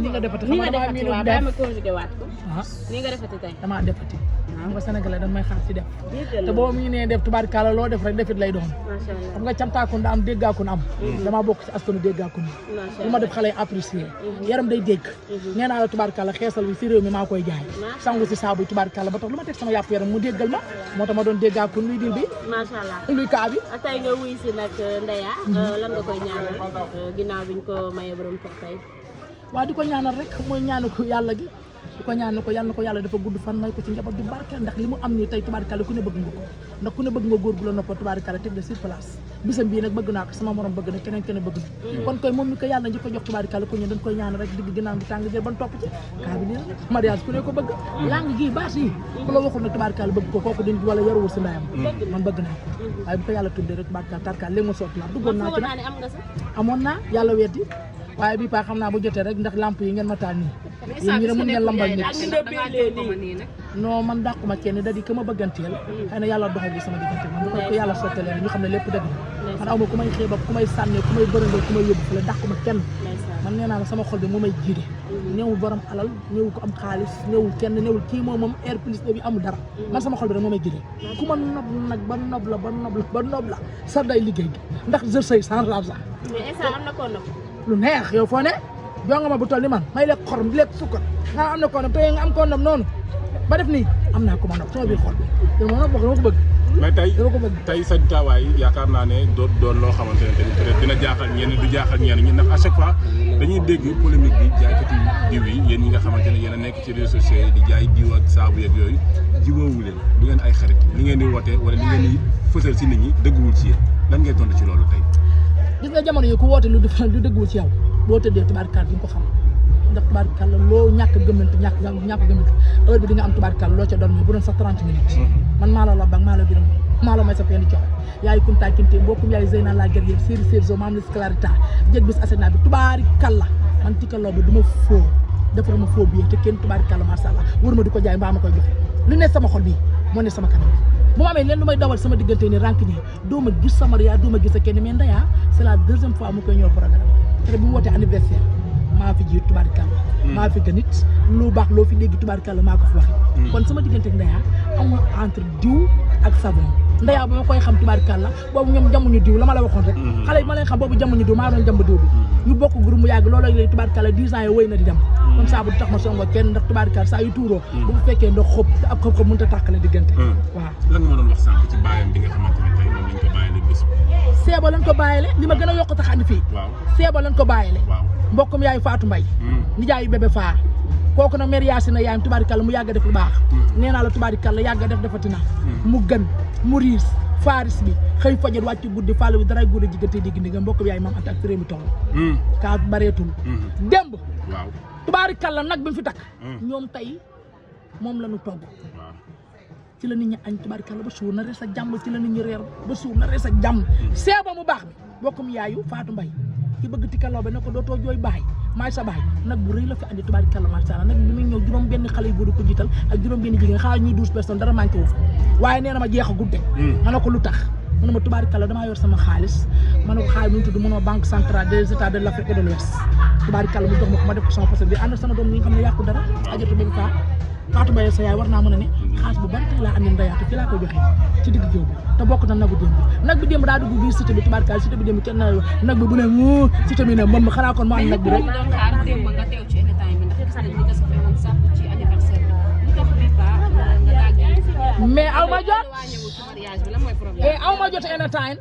ni nga defati ni nga defati waaw bàyyi ma conjugué waat ko ni nga defati tey damaa defati xam nga Sénégalais dañ may xaar ci def te boo mu nee def tubaarkàlla loo def rek defit lay doon xam nga camtaakun da am déggaakun am damaa bokk ci askanu déggaakun lu ma def xale yi apprécier yaram day dégg nee naa la tubaarkàlla xeesal bi si réew mi maa koy jaay sangu si saabu yi tubaarkàlla ba tax lu ma teg sama yàpp yaram mu déggal ma moo tax ma doon déggaakun luy dil bi macha allah luy kaa bi tey nga wuy si nag Ndeya lan nga koy ñaanal ginnaaw biñ ko mayee borom kër tey waaw di ko ñaanal rek mooy ñaanu ko yàlla gi di ko ñaan ko yàlla na ko yàlla dafa gudd fan may ko ci njaboot ju barkeel ndax li mu am nii tey tubaarkàlla ku ne bëgg nga ko ndax ku ne bëgg nga góor gu la noppal tubaarkàlla teg la sur place bisam bii nag bëgg naa ko sama morom bëgg na keneen bëgg na kon koy moom mi ko yàlla njëkk ko jox tubaarkàlla ku ñu dañ koy ñaan rek digg ginnaaw bi tàng jël ban topp ci kaa bi nii mariage ku ne ko bëgg lang gii baas yi ku la waxul ne tubaarkàlla bëgg ko kooku dañ wala yaruwul si ndayam man bëgg naa ko waaye bu ko yàlla tuddee rek tubaarkàlla tarkàlla léegi ma sotti la duggoon naa ci nag amoon naa yàlla weddi waaye bii paa xam naa bu jotee rek ndax lamp yi ngeen ma taal nii yéen ñi ne mën ngeen lambal nit non man dàquma kenn da di ka ma bëgganteel xëy na yàlla doxal bi sama diggante man bu ko yàlla sottalee ñu xam ne lépp dëgg la man aw ma ku may xeeb ak ku may sànnee ku may bërëndoo ku may yóbbu fële dàquma kenn man nee naa la sama xol bi moo may jiide néewul borom alal néewul ko am xaalis néewul kenn néewul kii moom air plus bi amul dara man sama xol bi rek moo may jiide ku ma nob nag ba nob la sa day liggéey gi ndax je sais sans argent lu neex yow foo ne jonga ma bu toll ni man may lekk xorom di lekk sukkar nga am na kondom te nga am kondom noonu ba def nii am naa ko ma nopp sama biir xol bi yow ma nopp dama ko bëgg mais tey sa taawaay yaakaar naa ne doon loo xamante ne tamit peut-être dina jaaxal ñenn du jaaxal ñenn ñi ndax à chaque fois dañuy dégg polémique bi jaaykati diw yi yéen ñi nga xamante ne yéen a nekk ci réseaux sociaux yi di jaay diw ak saabu yeeg yooyu jiboowu leen du ngeen ay xarit li ngeen di wootee wala li ngeen di fësal si nit ñi dëgguwul ci yéen lan ngay tontu ci loolu tey gis nga jamono yi ku woote lu dëgguwul ci yow boo tëddee tubaarkàlla di nga ko xam ndax tubaarkàlla loo ñàkk gëmante ñàkk gëmante heure bi di nga am tubaarkàlla loo ca doon bu doon sax 30 minutes man maa la labak maa la biram maa la may sa peeni jox yaay kunta kinte mbokkum yaay Zeyna la guerrière séri zo maam lis clarita jég bis asena bi tubaarkàlla man tikkaloo ba du ma foo defar ma foo bi te kenn tubaarkàlla masha Allah wër ma di ko jaay mbaa ma koy joxe lu ne sama xol bi moo ne sama kanam bu ma amee leen lu may dawal sama diggante ni rank nii doo ma gis sama yaa doo ma gis a kenn mais Ndeya c'est la deuxième fois mu koy ñëw programme te bu mu wootee anniversaire maa fi jiit tubaarkàlla maa fi gën it lu baax loo fi dégg tubaarkàlla maa ko fi waxee kon sama diggante ak Ndeya amul entre diw ak savon Ndeya ba ma koy xam tubaarkàlla boobu ñoom jamuñu diw la ma la waxoon rek xale yi ma leen xam boobu jamuñu diw maa doon jàmb diw bi ñu bokk groupe mu yàgg loolu léegi tubaarkàlla 10 ans yi wéy na di dem kon saa bu tax ma songo kenn ndax tubaarkàlla saa yu tuuroo bu mu fekkee ndox xob te ab xob mënut a tàqale diggante waaw lan nga ma doon wax sànq ci bàyyam bi nga xamante ne tey moom lañ ko bàyyile bés seeba lañ ko bàyyile li ma gën a yokk tax andi fii seeba lañ ko bàyyile mbokkum yaayu Fatou Mbaye nijaayu bébé faa kooku nag mère Yacine yaayam tubaarkàlla mu yàgg def lu baax nee naa la tubaarkàlla yàgg def defatina mu gën mu riis faris bi xëy fajar wàcc guddi fàll bi daray guddi jiggante digg ndi nga mbokkum yaay maam anta ak réew mi toll kaa bareetul démb tubaarkàlla nag bi mu fi takk ñoom tey moom la ñu togg ci la nit ñi añ tubaarkàlla ba suur na rees ak jàmm ci la nit ñi reer ba suur na rees ak jàmm seeba mu baax bi bokkum yaayu Fatou Mbaye ki bëgg tikkaloo ba ne ko dootoo jooy baay maay sa baay nag bu rëy la fi andi tubaarkàlla macha Allah nag bi muy ñëw juróom benn xale yu góor ko jiital ak juróom benn jigéen xaaral ñuy 12 personnes dara manqué wu fa waaye nee na ma jeex a gudde ma ne ko lu tax mu ne ma tubaarkàlla damaa yor sama xaalis ma ne ko xaalis mu tudd mënoo banque centrale des états de l'Afrique et de l'Ouest tubaarkàlla mu jox ma ko ma def ko sama poste bi ànd ak sama doom ñi nga xam ne yàqu dara ajatu bi fa Fatou Mbaye sa yaay war naa mën a ne xaalis bu bari tey laa andi Ndeya te fi laa koy joxee ci digg géew bi te bokk na nagu démb nag bi démb daa dugg biir cité bi tubaarkàlla cité bi démb kenn nag bi bu ne mu cité bi ne moom xanaa kon mu am nag bi rek mais aw ma jot aw ma jot anytime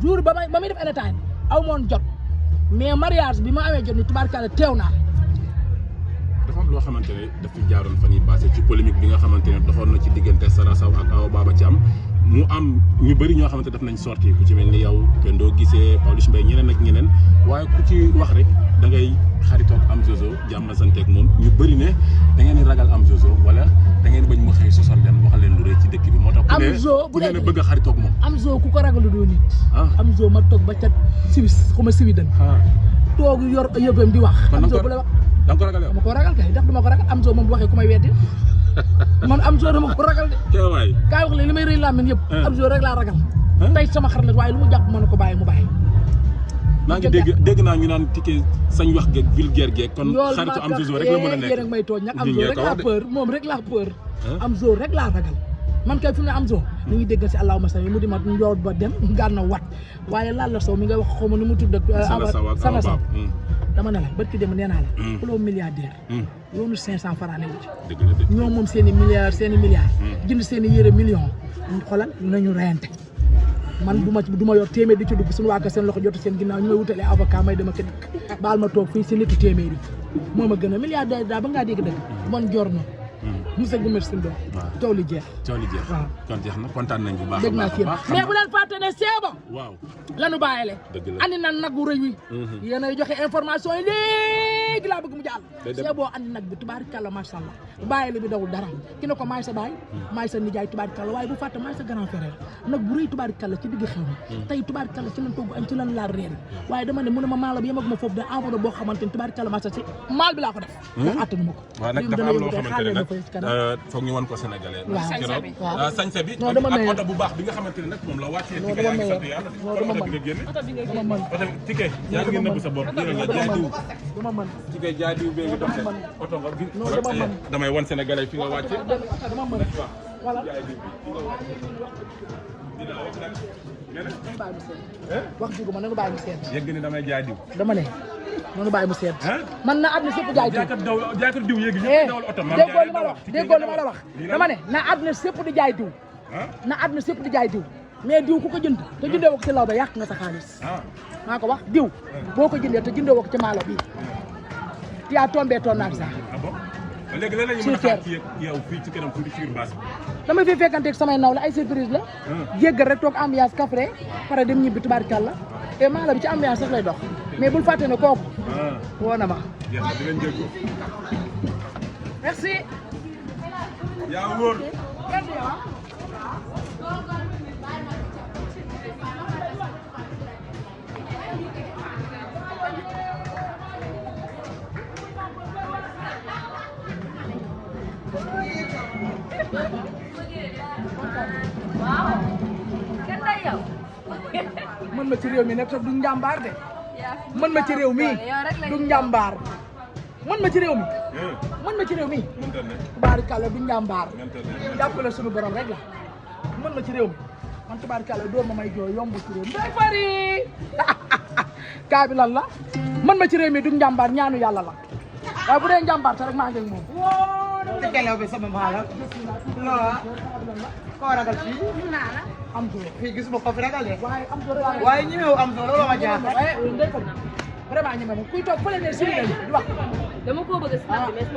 jour ba muy def anytime aw moon jot mais mariage bi ma amee jot ni tubaarkàlla teew naa dafa am loo xamante ne daf fi jaaroon fan yi passé ci polémique bi nga xamante ne doxoon na ci diggante Sara Sow ak Awa Baba Thiam mu am ñu bëri ñoo xamante daf nañ sorti ku ci mel ni yow kenn doo gisee Pawlish Mbaye ñeneen ak ñeneen waaye ku ci wax rek da ngay xaritoog am Jojo jàmm santeeg moom ñu bëri ne da ngeen di ragal am Jojo wala da ngeen bañ mu xëy sosal leen wax leen lu rëy ci dëkk bi moo tax ku ne bëgg a xaritoog moom am Jojo ku ko ragalu doo nit am Jojo ma toog ba ca Suisse xuma Sweden toog yor yëfam di wax am Jojo bu la wax da nga ko ragal yow dama ko ragal kay ndax duma ko ragal am Jojo moom bu waxee ku may weddi man am Jojo dama ko ragal de waay kaay wax li may rëy làmmiñ yëpp am Jojo rek laa ragal tey sama xarit la waaye lu mu jàpp mën na ko bàyyi mu bàyyi maa ngi dégg naa ñu naan Tické sañ wax geeg vulgaire geeg kon xaritu am Zozo rek la mën a nekk rek may tooñ nag am Zo rek laa peur moom rek laa peur am Zo rek laa ragal man kay fi mu ne am Zo ni ñuy déggal si allahuma salli mu di ma njool ba dem gànna wat waaye laal la sow mi nga wax xaw ma nu mu tudd sana saw dama ne la barki dem nee naa la xuloo milliardaire yoonu 500 francs ne wu ci ñoom moom seen i milliards jënd seen i yére million xoolal nañu reyante man du ma yor téeméer di ci dugg suñu waa kër seen loxo jotu seen ginnaaw ñu may wutalee avocat may dama ko dikk baal ma toog fii si nitu téeméer yi moo ma gën a milliardaire daa ba ngaa dégg dëgg bon jor na monsieur Goumès Sindo coow li jeex waaw kon jeex na kontaan nañ bu baax dégg naa ci mais bu leen fàtte ne seeba waaw lanu bàyyile andi na nag wu rëy wi yéen a joxe information yi léegi laa bëgg mu jàll seeboo andi nag bi tubaarikàlla macha allah bàyyile bi dawul dara ki ne ko maay sa baay maay sa nijaay tubaarikàlla waaye bu fàtte maay sa grand frère nag bu rëy tubaarikàlla ci digg xew mi tey tubaarikàlla ci lan togg añ ci lan laal reer waaye dama ne mu ne ma maala bi yemaguma foofu de enveloppe boo xamante ni tubaarikàlla macha si maal bi laa ko def ndax attanu ma ko waaw nag dafa am loo xamante ne nag foog ñu wan ko sénégalais waaw sañse bi ak oto bu baax bi nga xamante ne nag moom la wàccee Tické yaa ngi sant yàlla oto bi nga génne oto Tické yaa ngi nëbb sa bopp dina la jaay diw Tické jaay diw bee ngi dox oto nga damay wan sénégalais fi nga wàcce waaw jaay diw bi fi nga wàcce dina wax nag wax dëgg ma nanu bàyyi mu seet yegg ni damay jaay diw dama ne noonu bàyyi mu seet man na àdduna sépp jaay diw jaaykat diw yéegi ñu dawal oto déggoo li ma la wax dama ne na àdduna sépp di jaay diw na àdduna sépp di jaay diw mais diw ku ko jënd te jëndee woo ko ci law ba yàq nga sa xaalis maa ko wax diw boo ko jëndee te jëndee woo ko ci maalo bi yaa tombé ton argent léegi lan la ñu mën a xaar ci yow fii ci kanam tuuti ci biir base bi dama fi fekkanteeg samay naw la ay surprise la jéggal rek toog ambiance kafre pare dem ñibbi tubaarkàlla te maalo bi ci ambiance sax lay dox mais bul fàtte ne kooku woo na ma merci yaa wóor waaw kenn day yow mën ma ci réew mi nag du njàmbaar de mën ma ci réew mi du njàmbaar mën ma ci réew mi mën ma ci réew mi tubaarikàlla du njàmbaar jàppale suñu borom rek la mën ma ci réew mi man tubaarikàlla doo ma may jooy yomb ci réew mi day bari kaa bi lan la mën ma ci réew mi du njàmbaar ñaanu yàlla la waaye bu dee njàmbaar te rek maa ngi ak moom Tické bi sama maala non koo ragal fii am Zo fii gisuma ko fi ragal de waaye am Zo waaye ñemewu am Zo loolu ma jaaxal vraiment ñeme na kuy toog fële ne siri nañu di wax dama koo bëgg a snap mais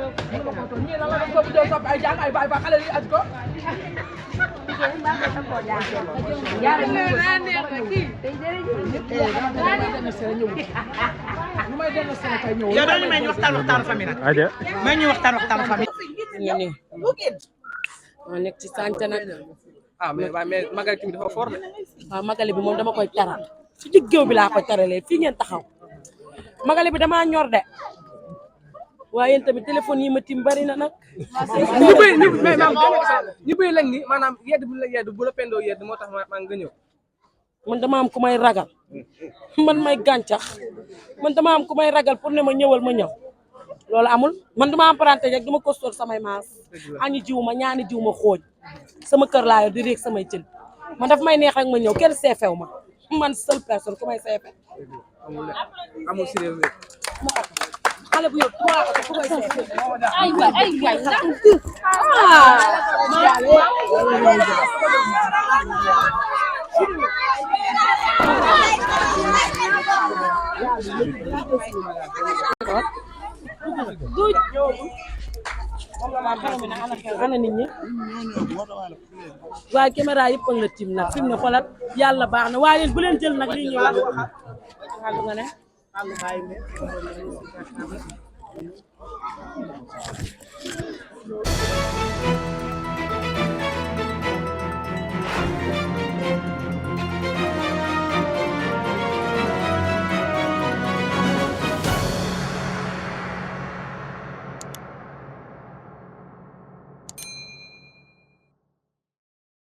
ñii la la def ko bu jël sopp ay jàng ay baay ba xale yi aj ko yow dañu may ñu waxtaan famille nag may ñu waxtaan famille ma nekk ci sànq nag mais magal bi dafa fort de waaw magale bi moom dama koy taral ci digg géew bi laa koy taralee fii ngeen taxaw magale bi damaa ñor de waaye yéen tamit téléphone yi ma tim bari na nag ñu bëri lañ ni maanaam yedd bu la yedd bu la pendoo yedd moo tax maa nga ñëw man dama am ku may ragal man may gàncax man dama am ku may ragal pour ne ma ñëwal ma ñëw loolu amul man duma emprunté rek duma kostoor samay maas añu jiw ma ñaani jiw ma xooñ sama kër laa yor di réeg samay cën man daf may neex rek ma ñëw kenn seefew ma man seule personne ku may seefe amul si réew mi xale bu yor 3 oto ku may seefe ay waay duuj ana nit ñi waaye caméra yëpp a nga tiim nag fi mu ne xoolal yàlla baax na waaye bu leen jël nag lii ñuy wax nga ne Thank you.